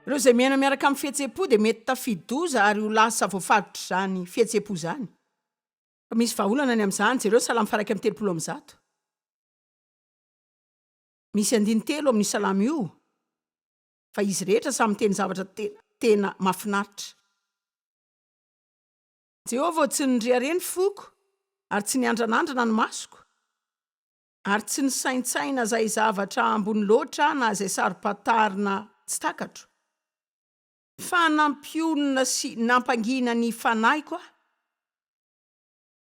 Ireo izay miaina miaraka amin'ny fihetseham-po dia mety tafidi-doza ary ho lasa voafaritr'izany fihetseham-po izany. Fa misy vahaolana ny amin'izany, jereo Salamo faha 131. Misy andiny telo amin'io salamo io, fa izy rehetra samy miteny zavatra tena tena mahafinaritra. Jehovah ô, tsy niriaria ny foko, ary tsy niandranandrana ny masoko, ary tsy nisaintsaina izay zavatra ambony loatra na izay saro-pantarina tsy takatro. Fa nampionona sy nampangina ny fanahiko aho,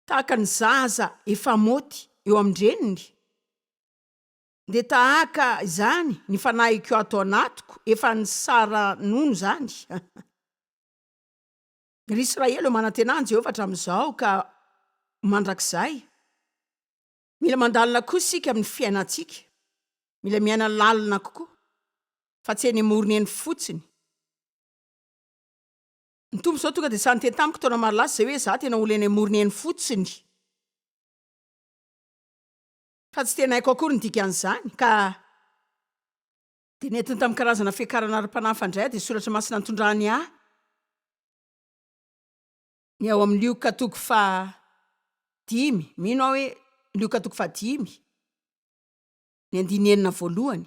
tahaka ny zaza efa maoty eo amin-dreniny, dia tahaka izany ny fanahiko ato anatiko efa nisara-nono izany. Ry Israely ô, manantenà an'i Jehovah hatramin'izao ka ho mandrakizay. Mila mandalina koa isika amin'ny fiainantsika. Mila miaina lalina kokoa, fa tsy eny amorony eny fotsiny. Ny Tompo izao tonga dia sahy niteny tamiko taona maro lasa izay hoe izaho tena olona eny amorony eny fotsiny. Fa tsy tena haiko akory ny dikan'izany, ka dia nentiny tamin'ny karazana fiakarana ara-panahy mifandray aho dia soratra masina nitondrany ahy. Ny ao amin'ny Lioka toko faha dimy, mino aho hoe Lioka toko faha dimy, ny andininy enina voalohany.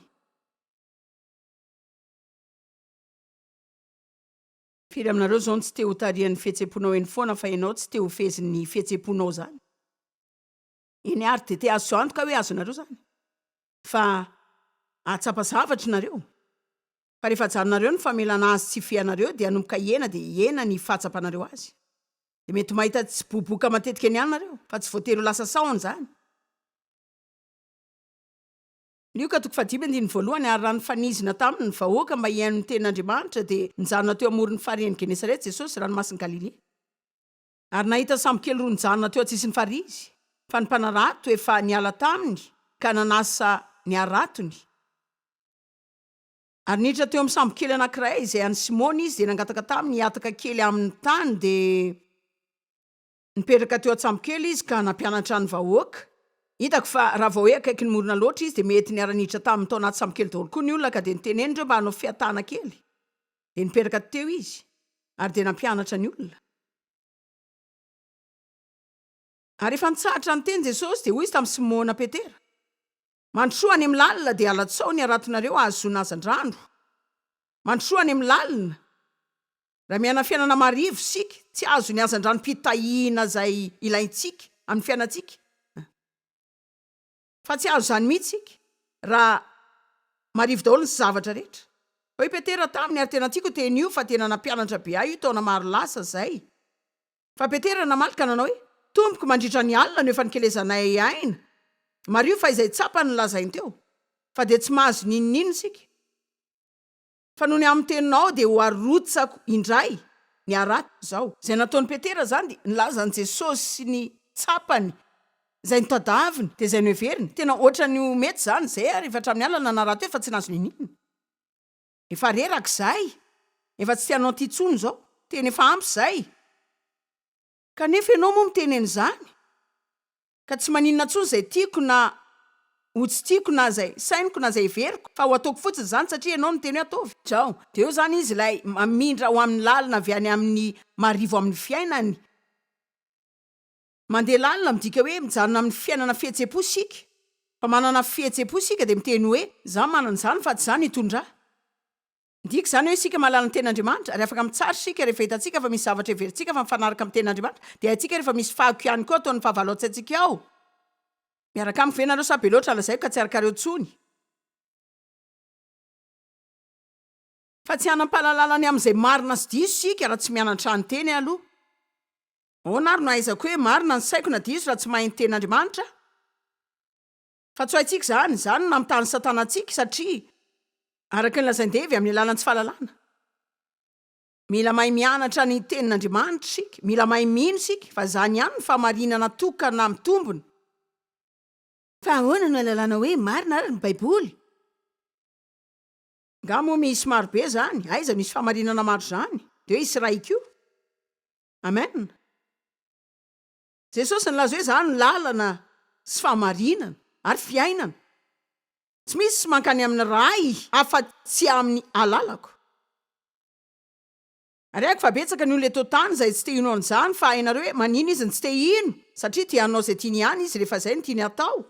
Firy aminareo izao no tsy te ho tarihan'ny fihetsem-ponao eny foana fa ianao tsy te ho fehezin'ny fihetsem-ponao izany? Eny ary dia te hahazo antoka hoe azonareo izany fa hahatsapa zavatra nareo. Fa rehefa ajanonareo ny famelana azy tsy hifehy anareo dia hanomboka hihena dia hihena ny fahatsapanareo azy. Dia mety ho mahita tsiboboka matetika eny ihany nareo, fa tsy voatery ho lasa sahona izany. Lioka toko fahadimy andininy voalohany Ary raha nifanizina taminy ny vahoaka mba hihaino ny tenin'Andriamanitra, dia nijanona teo amoron'ny farihin'i Genesareta Jesosy, ranomasin'i Galilia. Ary nahita sambokely roa nijanona teo an-tsisin'ny farihy izy, fa ny mpanarato efa niala taminy ka nanasa ny haratony. Ary niditra teo amin'ny sambokely anankiray izay an'i Simona izy, dia nangataka taminy hihataka kely amin'ny tany, dia nipetraka teo an-tsambokely izy ka nampianatra ny vahoaka. Hitako fa raha vao hoe akaiky ny morona loatra izy, dia mety niara-niditra taminy tao anaty sambokely daholo koa ny olona, ka dia noteneniny ireo mba hanao fihatahana kely. Dia nipetraka teo izy, ary dia nampianatra ny olona. Ary rehefa nitsahatra niteny Jesosy, dia hoy izy tamin'i Simona Petera, Mandrosoa any amin'ny lalina dia alatsao ny haratonareo hahazoana hazandrano. Mandrosoa any amin'ny lalina. Raha miaina fiainana marivo isika, tsy hahazo ny hazandranom-pitahiana izay ilaintsika amin'ny fiainantsika. Fa tsy hahazo izany mihitsy isika raha marivo daholo ny zavatra rehetra. Hoy Petera taminy, ary tena tiako io teny io fa tena nampianatra be ahy io taona maro lasa izay. Fa Petera namaly ka nanao hoe, Tompoko, mandritra ny alina no efa nikelezanay aina. Mariho fa izay tsapany no lazainy teo, fa dia tsy mahazo n'inon'inona isika. Fa noho ny amin'ny teninao dia ho arotsako indray ny harato izao. Izay nataon'i Petera izany dia nilaza an'i Jesosy sy ny tsapany, izay notadaviny, dia izay noheveriny. Tena ohatran'ny ho mety izany, izay ary efa hatramin'ny alina nanarato eo fa tsy nahazo n'inon'inona. Efa reraka izahay, efa tsy te hanao an'ity intsony izao, tena efa ampy izay. Kanefa ianao moa miteny an'izany, ka tsy maninona intsony izay tiako na ho tsy tiako na izay sainiko na izay heveriko, fa ho ataoko fotsiny izany satria ianao no niteny hoe ataovy. Izao, dia eo izany izy ilay mamindra ho amin'ny lalina avy any amin'ny marivo amin'ny fiainany. Mandeha lalina midika hoe mijanona amin'ny fiainana fihetsem-po isika. Fa manana fihetsem-po isika dia miteny hoe, Izaho manana izany fa tsy izaho no hitondra ahy. Midika izany hoe isika mahalala ny Tenin'Andriamanitra ary afaka mitsara isika rehefa hitantsika fa misy zavatra heverintsika fa mifanaraka amin'ny Tenin'Andriamanitra dia haintsika rehefa misy fako ihany koa ataon'ny fahavalo ao an-tsaintsika ao. Miaraka amiko ve nareo sa be loatra lazaiko ka tsy arakareo intsony? Fa tsy hanam-pahalalana ny amin'izay marina sy diso isika raha tsy mianatra ny Teny aloha. Ahoana ary no ahaizako hoe marina ny saiko na diso raha tsy mahay ny tenin'Andriamanitra aho? Fa tsy ho haintsika izany, izany no namitahan'i Satana antsika, satria, araka ny lazain'i Davy, amin'ny alalan'ny tsy fahalalana. Mila mahay mianatra ny tenin'Andriamanitra isika, mila mahay mino isika fa izany ihany no fahamarinana tokana mitombina. Fa ahoana no ahalalana hoe marina ary ny Baiboly? Nga moa misy maro be izany? Aiza no hisy fahamarinana maro izany? Dia hoe hisy iray koa? Amen. Jesosy nilaza hoe izaho no lalana sy fahamarinana ary fiainana. Tsy misy mankany amin'ny Ray afa tsy amin'ny alalako. Ary haiko fa betsaka ny olona eto an-tany izay tsy te hino an'izany fa hainareo hoe manina izy no tsy te hino? Satria te hanao izay tiany ihany izy rehefa izay no tiany hatao.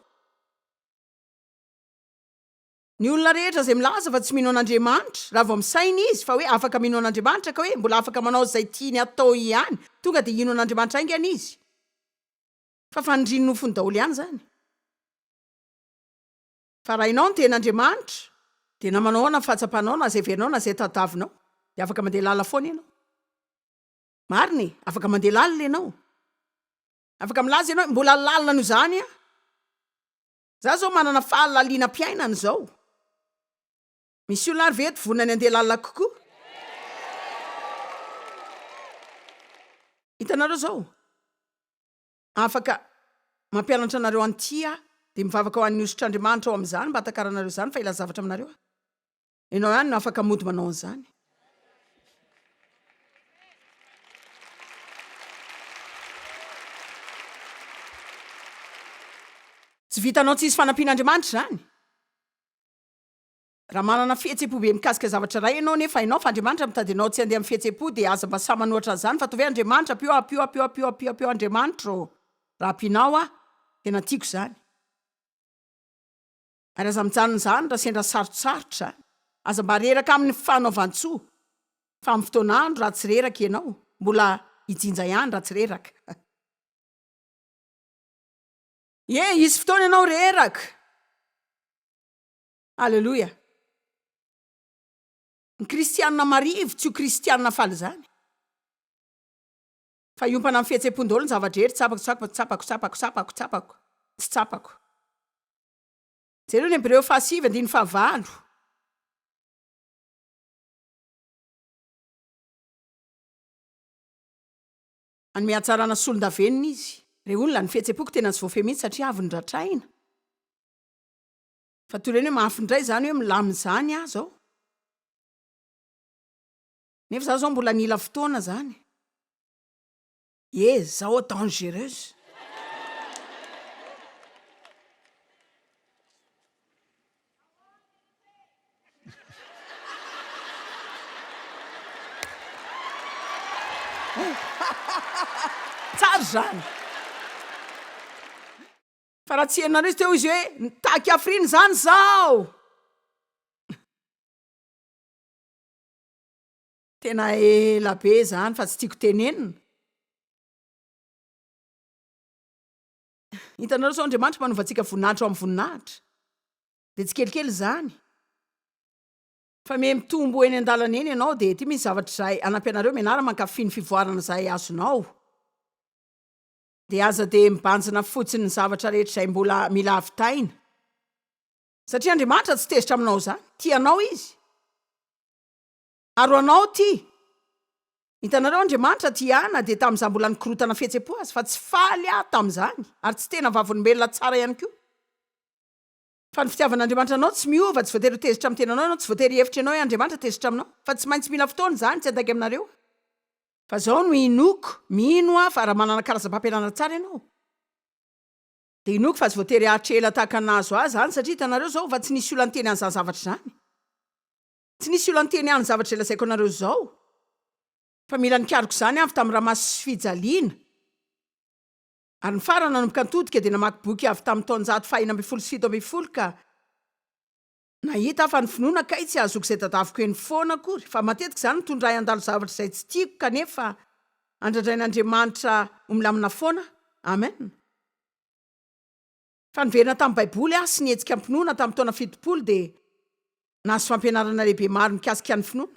Ny olona rehetra izay milaza fa tsy mino an'Andriamanitra, raha vao misaina izy fa hoe afaka mino an'Andriamanitra ka hoe mbola afaka manao izay tiany atao ihany, tonga dia hino an'Andriamanitra haingana izy. Fa fanirian'ny nofony daholo ihany izany. Fa raha hainao ny tena Andriamanitra, dia na manao ahoana ny fahatsapanao, na izay heverinao, na izay tadiavinao, dia afaka mandeha lalina foana ianao. Marina e! Afaka mandeha lalina ianao. Afaka milaza ianao hoe mbola lalina noho izany aho. Za zao manana fahalalianam-piainana izao. Misy olona ary ve eto vonona ny handeha lalina kokoa? Hitanareo izao, afaka mampianatra anareo an'ity aho, dia mivavaka ho an'ny hosotr'Andriamanitra ao amin'izany mba hatakaranareo izany fa hilaza zavatra aminareo aho. Ianao ihany no afaka mody manao an'izany. Tsy vitanao tsisy fanampian'Andriamanitra izany. Raha manana fihetsem-po be mikasika zavatra iray ianao nefa hainao fa Andriamanitra mitady anao tsy handeha amin'ny fihetsem-po dia aza mba sahy manohatra an'izany fa ataovy hoe Andriamanitra ampio aho ampio ampio ampio ampio ampio Andriamanitra ô! Raha ampianao aho tena tiako izany. Ary aza mijanona izany raha sendra sarotsarotra izany. Aza mba reraka amin'ny fanaovan-tsoa, fa amin'ny fotoan'andro raha tsy reraka ianao, mbola hijinja ihany raha tsy reraka. Ie, hisy fotoana ianao reraka. Aleloia. Ny kristianina marivo tsy ho kristianina faly izany. Fa hiompana amin'ny fihetseham-pon-daholo ny zava-drehetra, tsapako, tsapako, tsapako, tsapako, tsapako, tsapako, tsy tsapako. Jereo ny Hebreo fahasivy andininy fahavalo. Hanome hatsarana solon-davenona izy. Re olona, ny fihetseham-poko tena tsy voafehy mihitsy satria avy nodratraina. Fa toy ireny hoe mafy indray izany hoe milamina izany aho izao. Nefa izaho izao mbola nila fotoana izany. Ie, zaho dangereuse. Tsara izany. Fa raha tsy henonareo izy teo izy hoe nitaky hafiriana izany izaho. Tena ela be izany fa tsy tiako tenenina. Hitanareo sao Andriamanitra manova antsika voninahitra ho amin'ny voninahitra. Dia tsikelikely izany. Fa miha mitombo eny an-dalana eny ianao dia ity misy zavatra izay hanampy anareo mianara mankafy ny fivoarana izay azonao. Dia aza dia mibanjina fotsiny ny zavatra rehetra izay mbola mila havitaina. Satria Andriamanitra tsy tezitra aminao izany. Tia anao Izy. Ary ho anao ity. Hitanareo, Andriamanitra tia ahy na dia tamin'izaho mbola nikorotana fihetsem-po aza, fa tsy faly aho tamin'izany, ary tsy tena vavolombelona tsara ihany koa. Fa ny fitiavan'Andriamanitra anao tsy miova, tsy voatery ho tezitra amin'ny tenanao ianao, tsy voatery hihevitra ianao hoe Andriamanitra tezitra aminao, fa tsy maintsy mila fotoana izany, tsy handainga aminareo aho. Fa izao no inoako, mino aho fa raha manana karazam-pampianarana tsara ianao, dia inoako fa tsy voatery haharitra ela tahaka ny nahazo ahy izany, satria hitanareo izao fa tsy nisy olona niteny an'izany zavatra izany. Tsy nisy olona niteny ahy ny zavatra izay lazaiko anareo izao, fa mila nikaroka izany aho avy tamin'ny ramaso sy fijaliana. Ary ny farany nanomboka nitodika dia namaky boky avy tamin'ny taonjato faha 1716 ka nahita aho fa ny finoana kay tsy ahazoako izay tadaviko eny foana akory, fa matetika izany mitondra ahy handalo zavatra izay tsy tiako kanefa andradrain'Andriamanitra ho milamina foana aho. Amen. Fa niverina tamin'ny Baiboly aho sy nihetsika am-pinoana tamin'ny taona 70 dia nahazo fampianarana lehibe maro mikasika ny finoana.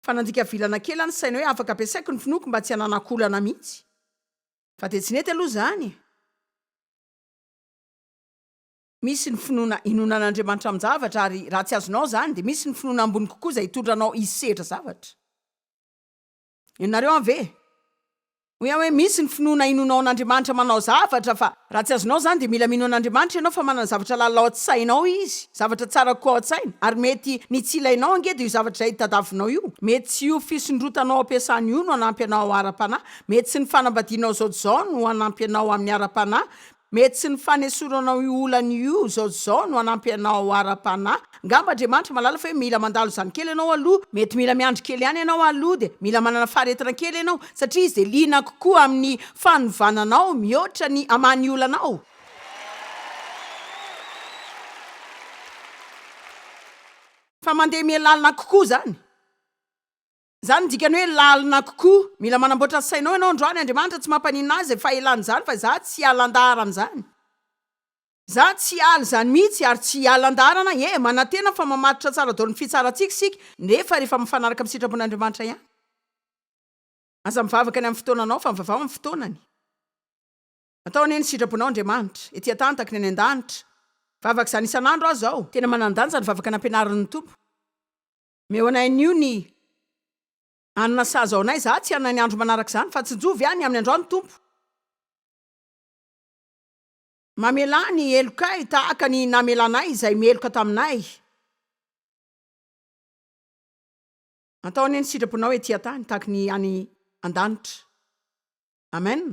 Fa nandika vilana kely aho nisaina hoe afaka ampiasaiko ny finoako mba tsy hananako olana mihitsy. Fa dia tsy nety aloha izany e! Misy ny finoana inoana an'Andriamanitra amin-javatra ary raha tsy azonao izany dia misy ny finoana ambony kokoa izay hitondra anao hisedra zavatra. Henonareo an ve? Hoy aho hoe misy ny finoana inoanao an'Andriamanitra manao zavatra fa raha tsy azonao izany dia mila mino an'Andriamanitra ianao fa manana zavatra lalina ao an-tsainao Izy, zavatra tsara kokoa ao an-tsainy ary mety ny tsy ilainao ange dia io zavatra izay tadavinao io, mety tsy io fisondrotanao am-piasana io no hanampy anao ara-panahy, mety tsy ny fanambadianao izao dia izao no hanampy anao amin'ny ara-panahy. Mety tsy ny fanesoranao io olana io izao izao no hanampy anao ara-panahy. Angamba Andriamanitra mahalala fa hoe mila mandalo izany kely ianao aloha. Mety mila miandry kely ihany ianao aloha dia mila manana faharetana kely ianao satria Izy dia liana kokoa amin'ny fanovana anao mihoatra ny hamaha ny olanao. Fa mandeha miha-lalina kokoa izany. Izany no dikany hoe lalina kokoa. Mila manamboatra ny sainao ianao androany. Andriamanitra tsy mampaninona ahy izay fahelana izany fa izaho tsy hiala an-daharana izany. Izaho tsy hiala izany mihitsy ary tsy hiala an-daharana e! Manantena fa mamatotra tsara daholo ny fitsarantsika isika nefa rehefa mifanaraka amin'ny sitrapon'Andriamanitra ihany. Aza mivavaka ny amin'ny fotoananao fa mivavaha amin'ny fotoanany. Atao anie ny sitraponao Andriamanitra, ety an-tany tahaka ny any an-danitra. Vavaka izany isan'andro aho izao. Tena manan-danja ny vavaka nampianarin'ny Tompo. Omeo anay anio ny hanina sahaza ho anay, izaho tsy hanana ny andro manaraka izany, fa tsinjovy ahy ny amin'ny androany Tompo. Mamelà ny helokay tahaka ny namelanay izay meloka taminay. Atao anie ny sitraponao ety an-tany tahaka ny any an-danitra. Amen.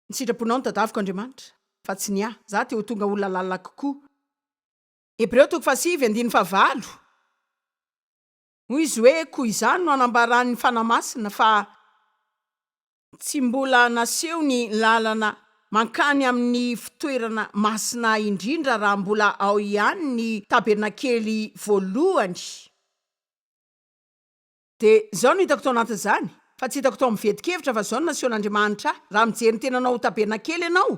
Ny sitraponao no tadaviko Andriamanitra, fa tsy ny ahy. Izaho te ho tonga olona lalina kokoa. Hebreo toko fahasivy andininy fahavalo, Hoy izy hoe, Koa izany no anambaran'ny Fanahy Masina fa tsy mbola naseho ny lalana mankany amin'ny fitoerana masina indrindra raha mbola ao ihany ny tabernakely voalohany. Dia izao no hitako tao anatin'izany, fa tsy hitako tao amin'ny vetin-kevitra fa izao no nasehon'Andriamanitra ahy, raha mijery ny tenanao ho tabernakely ianao,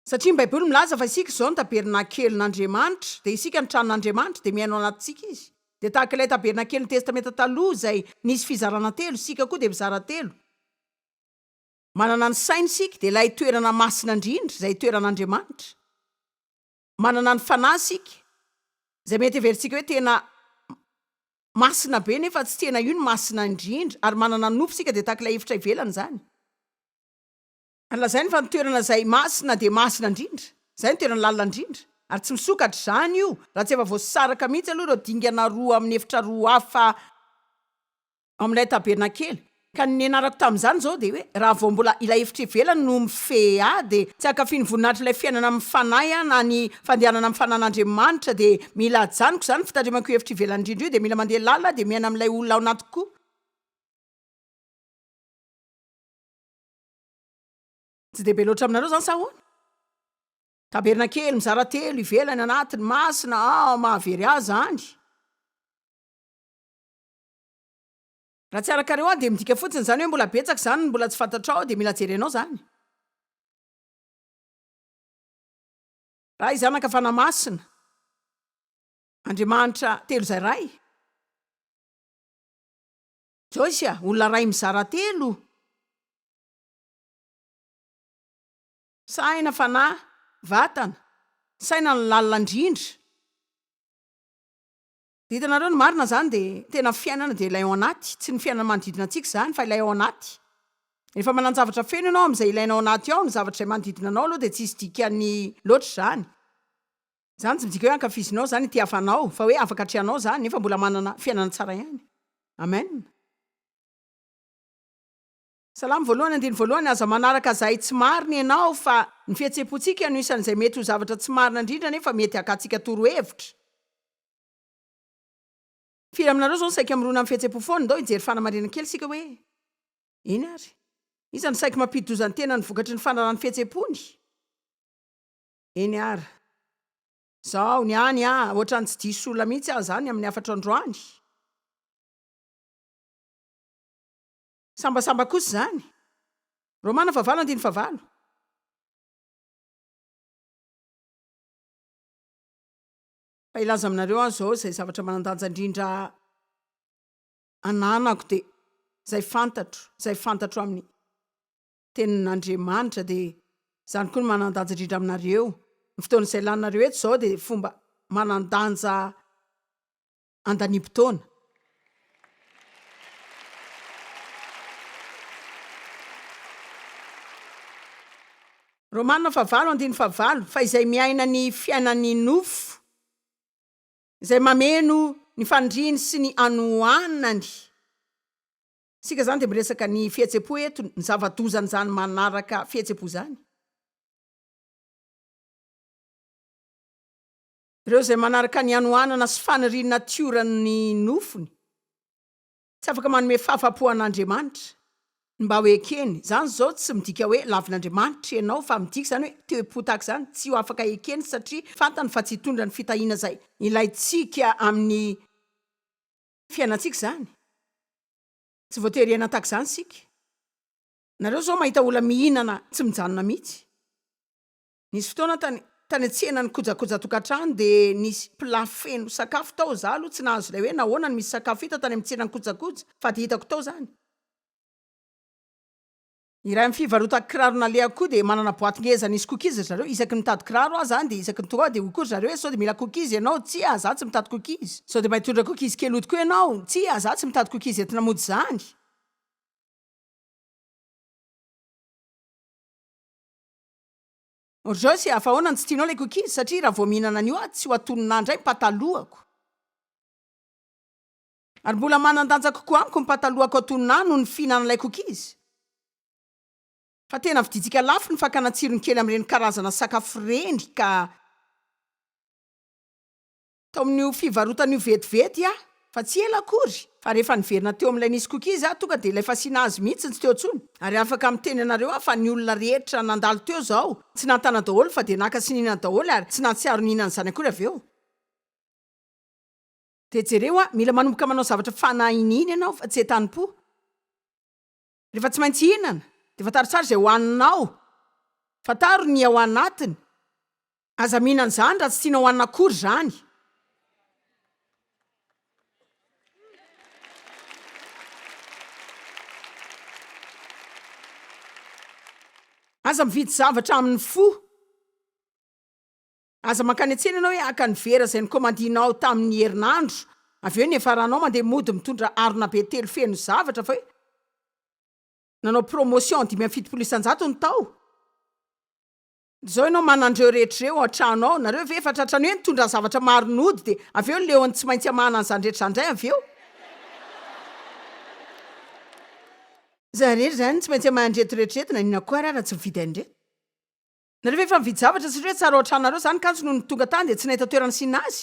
Satria ny Baiboly milaza fa isika izao no tabernakelin'Andriamanitra, dia isika no tranon'Andriamanitra, dia mihaino anatintsika Izy. Dia tahaka ilay tabernakelin'ny Testamenta Taloha izay nisy fizarana telo, isika koa dia mizara telo. Manana ny saina isika, dia ilay toerana masina indrindra, izay itoeran'Andriamanitra. Manana ny fanahy isika, izay mety heverintsika hoe tena masina be nefa tsy tena io no masina indrindra, ary manana ny nofo isika, dia tahaka ilay efitra ivelany izany. Ary lazainy fa ny toerana izay masina dia masina indrindra, izay no toerana lalina indrindra, ary tsy misokatra izany io raha tsy efa voasaraka mihitsy aloha ireo dingana roa amin'ny efitra roa hafa ao amin'ilay tabernakely. Ka ny nianarako tamin'izany izao dia hoe raha vao mbola ilay efitra ivelany no mifehy ahy dia tsy hankafy ny voninahitr'ilay fiainana amin'ny fanahy aho na ny fandehanana amin'ny fanan'Andriamanitra dia mila ajanoko izany ny fitandremako io efitra ivelany indrindra io dia mila mandeha lalina aho dia miaina amin'ilay olona ao anatiko koa. Tsy dia be loatra aminareo zany sa ahoana? Tabernakely mizara telo, ivelany, anatiny, masina, ah mahavery ahy zany. Raha tsy arakareo aho dia midika fotsiny zany hoe mbola betsaka zany ny mbola tsy fantatrao dia mila jerenao zany. Ray, Zanaka, Fanahy Masina, Andriamanitra telo izay Ray. Joyce a, olona ray mizara telo. Saina, fanahy, vatana. Saina no lalina indrindra. Dia hitanareo ny marina izany dia tena fiainana dia ilay ao anaty, tsy ny fiainana manodidina antsika izany fa ilay ao anaty. Rehefa manan-javatra feno ianao amin'izay ilainao ao anaty ao, ny zavatra izay manodidina anao aloha dia tsisy dikany loatra izany. Izany tsy midika hoe ankafizinao izany ity hafanao fa hoe afaka atrehanao izany nefa mbola manana fiainana tsara ihany. Amen. Salamo voalohany andininy voalohany Aza manaraka izay tsy marina ianao fa ny fihetseham-pontsika no isan'izay mety ho zavatra tsy marina indrindra nefa mety hakantsika torohevitra. Firy aminareo izao no saika mirona amin'ny fihetseham-po foana? Ndao hijery fanamarihana kely isika hoe eny ary. Iza no saiky mampidi-doza ny tenany vokatry ny fanarahan'ny fihetseham-pony? Eny ary. Zao, ny any ah, ohatran'ny tsy diso olona mihitsy aho zany amin'ny hafatro androany. Sambasamba kosa izany. Romana fahavalo andininy fahavalo. Fa hilaza aminareo aho izao izay zavatra manan-danja indrindra ananako dia izay fantatro, izay fantatro amin'ny. Tenin'Andriamanitra dia izany koa no manan-danja indrindra aminareo. Ny fotoana izay laninareo eto izao dia fomba manan-danja andaniam-potoana. Romana fahavalo andininy fahavalo, Fa izay miaina ny fiainan'ny nofo, izay mameno ny faniriany sy ny hanoanany, Isika izany dia miresaka ny fihetsem-po eto, ny zava-dozan'izany manaraka fihetsem-po izany. Ireo izay manaraka ny hanoanana sy fanirian'ny natioran'ny nofony, tsy afaka manome fahafapo an'Andriamanitra. Ny mba ho ekeny. Izany izao tsy midika hoe lavin'Andriamanitra ianao fa midika izany hoe toe-po tahaka izany tsy ho afaka ekeny satria fantany fa tsy hitondra ny fitahiana izay ilaintsika amin'ny fiainantsika izany. Tsy voatery hiaina tahaka izany isika. Nareo izao mahita olona mihinana tsy mijanona mihitsy. Nisy fotoana tany tany an-tsena nikojakoja tokantrano dia nisy plat feno sakafo tao, za aloha tsy nahazo ilay hoe nahoana no misy sakafo hita tany amin'ny tsena nikojakoja fa dia hitako tao zany. Iray amin'ny fivarotan-kiraro nalehako koa dia manana boaty ngeza nisy cookies ry zareo, isaky ny mitady kiraro aho zany dia isaky ny tonga ao dia hoy koa ry zareo hoe sao dia mila cookies ianao, tsia za tsy mitady cookies, sao dia mba hitondra cookies kely hody koa ianao, tsia za tsy mitady cookies entina mody zany. Joyce a, fa ahoana no tsy tianao ilay cookies? Satria raha vao mihinana an'io aho tsy ho atonina indray ny patalohako. Ary mbola manan-danja kokoa amiko ny patalohako atonina ahy noho ny fihinanana ilay cookies. Fa tena vidintsika lafo ny fakana tsirony kely amin'ireny karazana sakafo ireny ka. Tao amin'io fivarotana io vetivety aho, fa tsy ela akory, fa rehefa niverina teo amin'ilay nisy cookies aho, tonga dia ilay fasiana azy mihitsy no tsy teo intsony. Ary afaka miteny anareo aho fa ny olona rehetra nandalo teo izao, tsy nahantana daholo fa dia naka sy nihinana daholo ary tsy nahatsiaro nihinana izany akory avy eo. Dia jereo aho, mila manomboka manao zavatra fanahinina ianao fa tsy entanim-po. Rehefa tsy maintsy hihinana, dia fantaro tsara izay hohaninao, fantaro ny ao anatiny. Aza mihinana izany raha tsy tianao hanina akory izany. Aza mividy zavatra amin'ny fo. Aza mankany an-tsena ianao hoe haka ny vera izay nikaomandinao tamin'ny herinandro, avy eo niafaranao mandeha mody mitondra harona be telo feno zavatra fa hoe nanao promotion 75% ny tao. Zao ianao manana ireo rehetra ireo ao an-trano ao, nareo ve efa tratran'ny hoe nitondra zavatra maro nody dia avy eo leon'ny tsy maintsy hamahana an'izany rehetra izany indray avy eo? Za rery izany tsy maintsy hamaha an'ireto rehetra ireto na inona koa ary aho raha tsy mividy an'ireto. Nareo ve efa mividy zavatra satria hoe tsara ao an-tranonareo izany kanjo nony tonga tany dia tsy nahita toerana nisiana azy?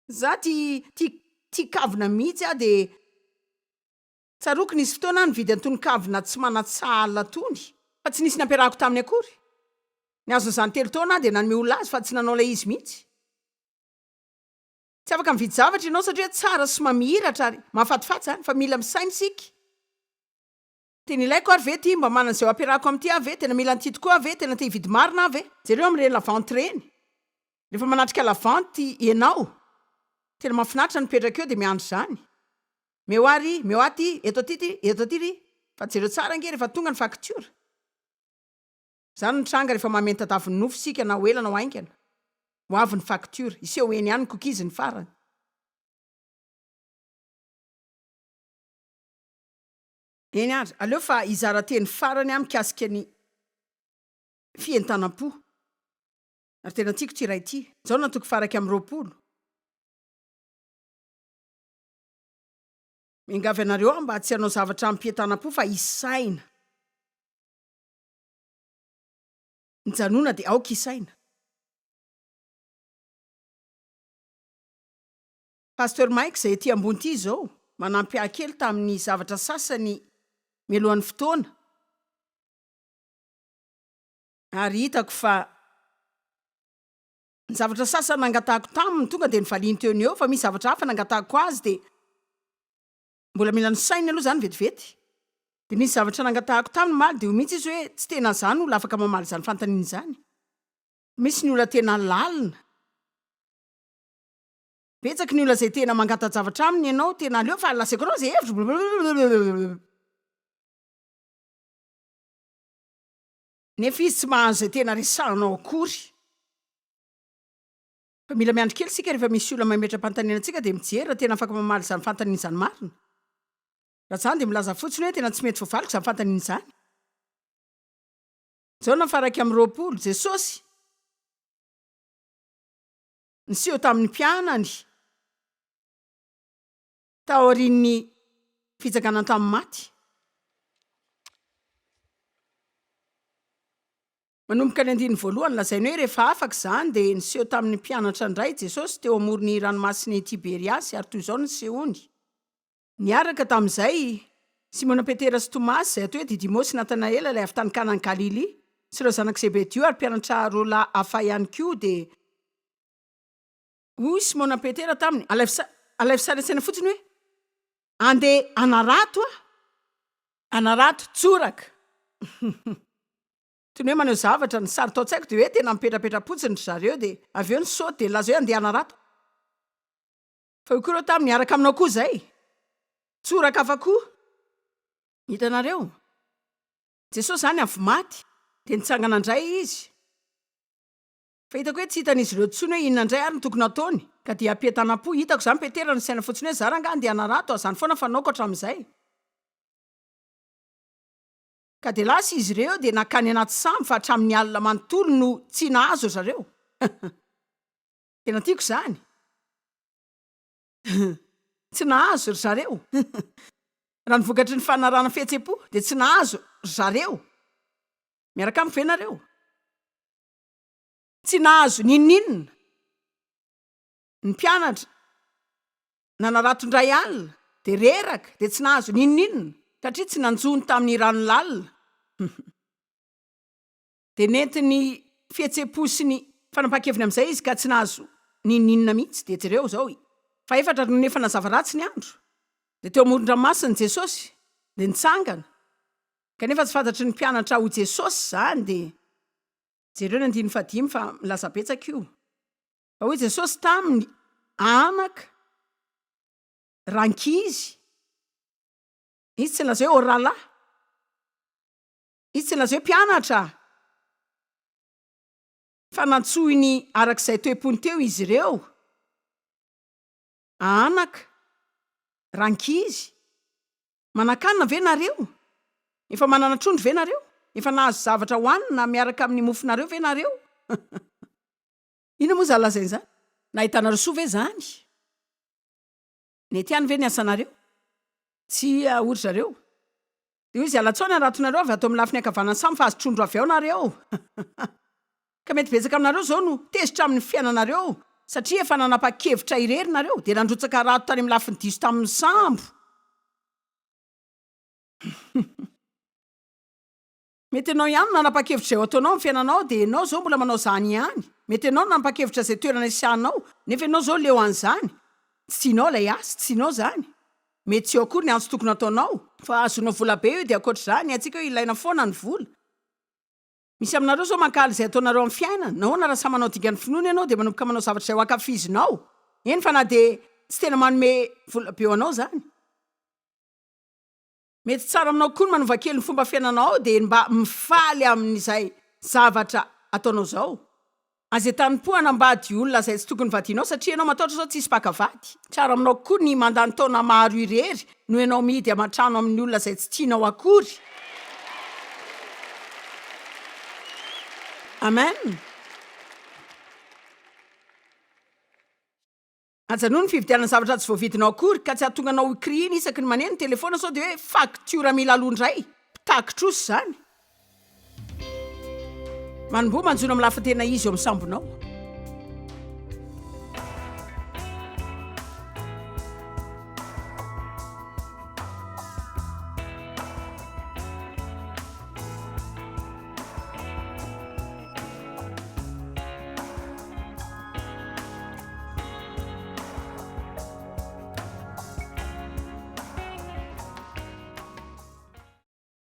Za tia tia tia kavina mihitsy aho dia. Tsaroako nisy fotoana aho nividy an'itony kavina tsy manan-tsahala itony, fa tsy nisy nampiarahako taminy akory. Ny azon'izany telo taona aho dia nanome olona azy fa tsy nanao ilay izy mihitsy. Tsy afaka mividy zavatra ianao satria tsara sy mamiratra ary mahafatifaty izany fa mila misaina isika. Tena ilaiko ary ve ity? Mba manana izay ho ampiarahako amin'ity aho ve? Tena mila an'ity tokoa aho ve? Tena te hividy marina aho ve? Jereo amin'ireny la vente ireny. Rehefa manatrika la vente ianao, tena mahafinaritra ny mipetraka eo dia miandry izany. Meo ahy ry, meo ahy ty, eto aty ty, eto aty ry. Fa jereo tsara ange rehefa tonga ny faktiora. Izany no tranga rehefa mameno tadavin'ny nofo isika na ho ela na ho haingana. Ho avy ny faktiora. Hiseho eny ihany ny cookies ny farany. Eny ary, aleo fa hizara teny farany aho mikasika ny fientanam-po. Ary tena tiako ity iray ity. Jaona toko faha 21. Miangavy anareo aho mba tsy hanao zavatra amim-pientanam-po fa hisaina. Mijanona dia aoka hisaina. Pasteur Mike izay ety ambony ity izao, manampy ahy kely tamin'ny zavatra sasany mialohan'ny fotoana, ary hitako fa Ny zavatra sasany nangatahako taminy tonga dia nivaliany teo no eo fa misy zavatra hafa nangatahako azy dia mbola mila nosaininy aloha izany vetivety. Dia nisy zavatra nangatahako taminy omaly dia hoy mihitsy izy hoe tsy tena za no olona afaka mamaly izany fanontaniana izany. Misy ny olona tena lalina. Betsaka ny olona izay tena mangata-javatra aminy ianao tena aleo fa lazaiko anao izay hevitro blablabla. Nefa izy tsy mahazo izay tena resahanao akory. Fa mila miandry kely isika rehefa misy olona mametra-panontaniana antsika dia mijery raha tena afaka mamaly izany fanontaniana izany marina. Raha tsy izany dia milaza fotsiny hoe tena tsy mety voavaliko izany fanontaniana izany. Jaona faha 21, Jesosy niseho tamin'ny mpianany taorian'ny fitsanganany tamin'ny maty. Manomboka ny andininy voalohany, lazainy hoe rehefa afaka izany dia niseho tamin'ny mpianatra indray Jesosy teo amoron'ny ranomasin'i Tiberiasy ary toy izao ny nisehony. Niaraka tamin'izay, Simona Petera sy Tomasy, izay atao hoe Didimo sy Natanaela ilay avy tany Kanan'i Galilia, sy ireo zanak'i Zebedio ary mpianatra roalahy hafa ihany koa dia hoy Simona Petera taminy, Alaivo alaivo sary an-tsaina fotsiny hoe andeha hanarato aho. Hanarato tsoraka. Toy ny hoe maneho zavatra, ny sary tao an-tsaiko dia hoe tena mipetrapetra-potsiny ry zareo dia avy eo nisaoty dia nilaza hoe andeha hanarato. Fa hoy koa ireo taminy, Hiaraka aminao koa izay. Tsoraka hafa koa. Hitanareo? Jesosy izany avy maty, dia nitsangana indray Izy. Fa hitako hoe tsy hitan'izy ireo intsony hoe inona indray ary no tokony hataony, ka dia ampientanam-po. Hitako izany Petera nisaina fotsiny hoe, Za rangahy andeha hanarato, izany foana fanaoko hatramin'izay. Ka dia lasa izy ireo dia nankany anaty sambo fa hatramin'ny alina manontolo no tsy nahazo ry zareo. Tena tiako izany. Tsy nahazo ry zareo. Raha ny vokatry ny fanarahana fihetsem-po dia tsy nahazo ry zareo. Miaraka amiko ve nareo? Tsy nahazo n'inon'inona ny mpianatra. Nanarato indray alina, dia reraka, dia tsy nahazo n'inon'inona, satria tsy nanjono tamin'ny rano lalina. Dia nentin'ny fihetsem-po sy ny fanapahan-keviny amin'izay izy ka tsy nahazo n'inon'inona mihitsy. Dia jereo izao, fahefatra nony efa nazava ratsy ny andro, dia teo amoron-dranomasina Jesosy, dia nitsangana, kanefa tsy fantatry ny mpianatra ho Jesosy izany, dia jereo ny andininy fahadimy fa milaza betsaka io. Fa hoy Jesosy taminy, Anaka, rankizy, Izy tsy nilaza hoe, ô rahalahy. Izy tsy nilaza hoe, mpianatra. Fa nantsoiny araka izay toe-pony teo izy ireo, Anaka, rankizy, manan-kanina ve nareo? Efa manana trondro ve nareo? Efa nahazo zavatra hohanina miaraka amin'ny mofonareo ve nareo? Inona moa izany lazainy izany? Nahitanareo soa ve izany? Nety ihany ve ny asanareo? Tsia, hoy ry zareo. Dia hoy izy, Alatsaho ny haratonareo avy ato amin'ny lafiny ankavanan'ny sambo fa azo trondro avy ao nareo. Ka mety betsaka aminareo izao no tezitra amin'ny fiainanareo satria efa nanapa-kevitra irery nareo dia nandrotsaka harato tany amin'ny lafiny diso tamin'ny sambo. Mety ianao ihany no nanapa-kevitra izay ho ataonao amin'ny fiainanao dia ianao izao mbola manao izany ihany. Mety ianao no nanapa-kevitra izay toerana hisiahanao nefa ianao izao leo an'izany. Tsy tianao ilay asa, tsy tianao izany. Mety tsy eo akory ny antso tokony hataonao. Fa ahazoanao vola be io dia ankoatr'izany, haintsika hoe ilaina foana ny vola. Misy aminareo izao mankahala izay ataonareo amin'ny fiainana. Nahoana raha samy manao dingan'ny finoana ianao dia manomboka manao zavatra izay ho ankafizinao? Eny fa na dia tsy tena manome vola be ho anao izany. Mety tsara aminao koa ny manova kely ny fomba fiainanao dia ny mba mifaly amin'izay zavatra ataonao izao. Aza entanim-po hanambady olona izay tsy tokony vadianao satria ianao matahotra sao tsy hisy mpaka vady. Tsara aminao koa ny mandany taona maro irery noho ianao mihidy aman-trano amin'ny olona izay tsy tianao akory. Amen. Ajanony ny fividianana zavatra tsy voavidinao akory ka tsy hahatonga anao ho kirihina isaky ny maneno ny telefaona sao dia hoe faktiora mila aloa indray. Mpitaky trosa izany. Manomboha manjono amin'ny lafiny tena izy eo amin'ny sambonao.